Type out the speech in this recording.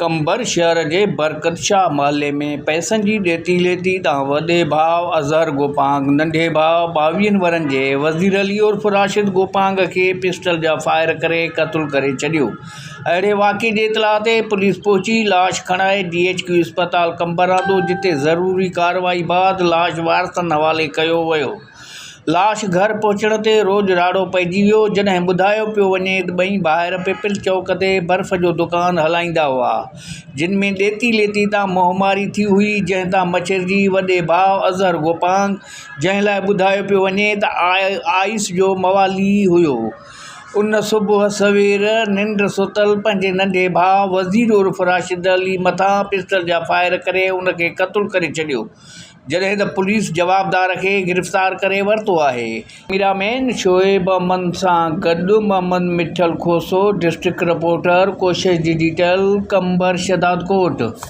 قمبر شهر جي برڪت شاهه محلي ۾ پئسن جي ڏيتي ليتي تان وڏي ڀاء اظهر گوپانگ ننڍي ڀاء ٻاويهن ورهين جي وزير علي عرف راشد گوپانگ کي پسٽل جا فائر ڪري قتل ڪري ڇڏيو. اهڙي واقعي جي اطلاع تي پوليس پهچي لاش کڻائي ڊي ايڇ ڪيو اسپتال قمبر آندو جتي ضروري ڪارروائي بعد لاش وارثن حوالي ڪيو ويو. لاش گهر پهچڻ تي روڄ راڙو پئجي ويو، جڏهن ٻڌايو پيو وڃي ته ٻئي ڀائر پپل چوڪ تي برف جو دڪان هلائيندا هئا، جن ۾ ڏيتي ليتي تان منهن ماري ٿي هئي، جنهن تان مڇرجي وڏي ڀاء اظهر گوپانگ، جنهن لاء ٻڌايو پيو وڃي ته آئيس جو موالي هيو، ان صبح سوير ننڊ ستل پنهنجي ننڍي ڀاء وزير عرف راشد علي مٿان پسٽل جا فائر ڪري ان کي قتل ڪري ڇڏيو. جڏهن ته پوليس جوابدار کي گرفتار ڪري ورتو آهي. ڪئميرا مين شعيب احمد سان گڏ Muhammad Mithal Khoso, district reporter, Koshish digital, Qambar Shahdadkot.